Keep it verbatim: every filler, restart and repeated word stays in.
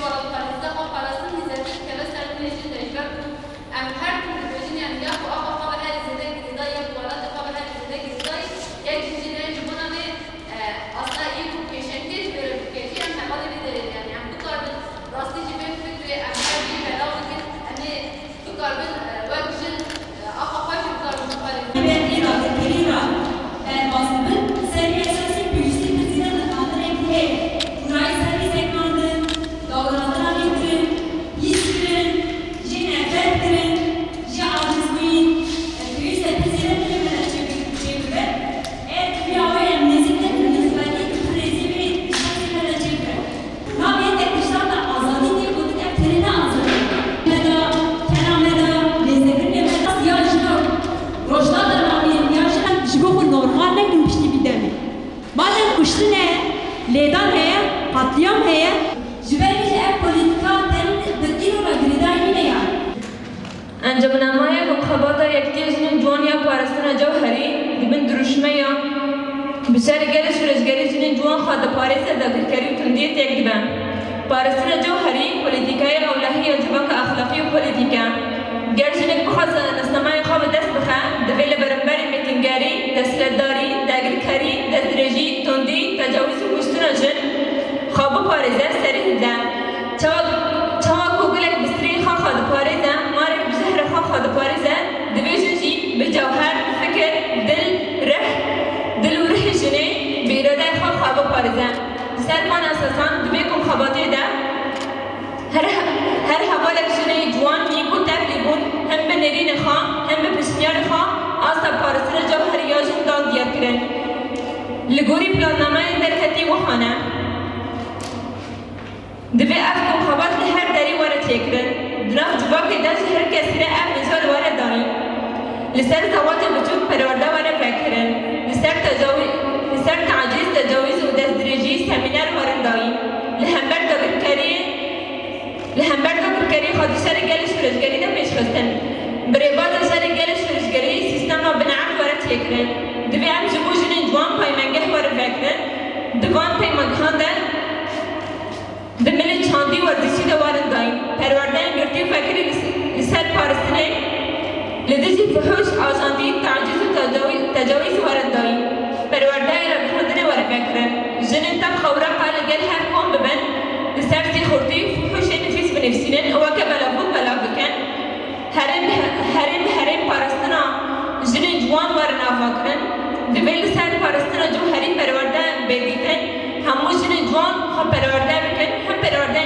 Wela parêze xwe parastin nîzetir dikeve ser dilê jin de, ji ber ku em her tim dibêjin, yanî ya ku axa xwe ve herî zêde girêdayî, ya ku welatê xwe ve herî zêde girêdayî, yek jin jî dibêje ji bona vê, e, aslında yê ku pêşengiyê ji vê re bike jî, em hevalê vê derê ne, yanî em bikaribin rastî jî vê fikrê em her jî belav bikin, em ê bikaribin, e, wek jin, e, axa xwe jî bikaribin biparêzin. Ber ê dagirkerî re derbas dibin, ser vî esasî pêwîstî pirsîna liqandinekî heye. Cûnayî ser vî sekinandin, dagirandina vî kirin, hîs kirin, jê nefret kirin, jê acizbûyîn, e, pêwîst e pir zêde dilê me de çêbi-, çêbibe. Ev bi vî awayî em nêzîk nebin, nêzîkatiyeke pir rêzî wê şexsê me de çêbibe. Navê te pişta te azadî tê gotin, ev tenê ne azadî. Me de, kena me de, lêzekirinê me de, ya jino rojda de navê, ya jina ji bo xwe normal nekin piştî vî demê. Madem kuştin e, lêdan heye, qatliyam heye. Ji ber vî jî ev polîtîka tenê bi îro re girêdayî nîne ya. Encamnameyê xebata Yekitiyê Jinên Ciwan ya Parastina Cewherî di bin dirûşmeya bi ser gelê şoreşgerî jinên ciwan xwe diparêze dagirkerî û tundiyê têk dibe. Parastina cewherî polîtîkayê ewlehî ya civaka exlaqî û polîtîk e. Ger jinek bixwaze nasnameya xwe bi dest bixe, divê li beramberî mêtingerî, desthilatdarî, dagirkerî, destdirêjî, tundî, tecawîz û kuştina jin xwe biparêze, serî hilde. Çawa, çawa ku gulek bi strî xwe xwe diparêze, marek bi jehrê xwe xwe diparêze, divê jin jî bi cewher, fikir, dil, rih, dil û rihê jinê bi îradeyê xwe xwe biparêze. Li ser van esasan divê ku xebatê de her, her hevalek jinê ciwan yê ku tevlî bûn, hem bi nêrînê xwe, hem bi piştniyarê xwe asta parastina cewherî ya jin dan diyar kirin. Li gorî plannameyên derketî wiha ne. Divê ev komxebat li her derî were çêkirin. Di nav civakê de ji her kesî re ev nîşa li were dayîn. Li ser zewacê biçûk perwerde were vekirin. Li ser tecawî-, li ser tacîz, tecawîz û destdirêjî semîner werin dayîn. Li hember dagirkeriyê, li hember dagirkeriyê xwedî şerê gelê şoreşgerî de pêşxistin. Bi rêbazên şerê gelê şoreşgerî sîstema binehf were çêkirin. Divê ev ji bo jinên ciwan paymengeh werin vekirin. Di van peymangehan de Di milê çandî werzişî de werin dayîn. Perwerdeyên girtî û vekirî li, li ser paristinê li dijî fuhûş, ajandî, tacîz û tecawî-, tecawîz werin dayîn. Perwerdeyê ragihandinê werin vekirin. Jinên tev xew re qal li gel hev kom bibin, li ser sîxurtî û fuhûşê nifîs binivîsînin û weke belavbûn belav bikin. Herêm bi he-, herêm bi herêm parastina jinên ciwan werin avakirin. Divê li ser parastina cewherî perwerde bê dîtin. Hemû jinên ciwan xwe perwerde bikin, hem perwerde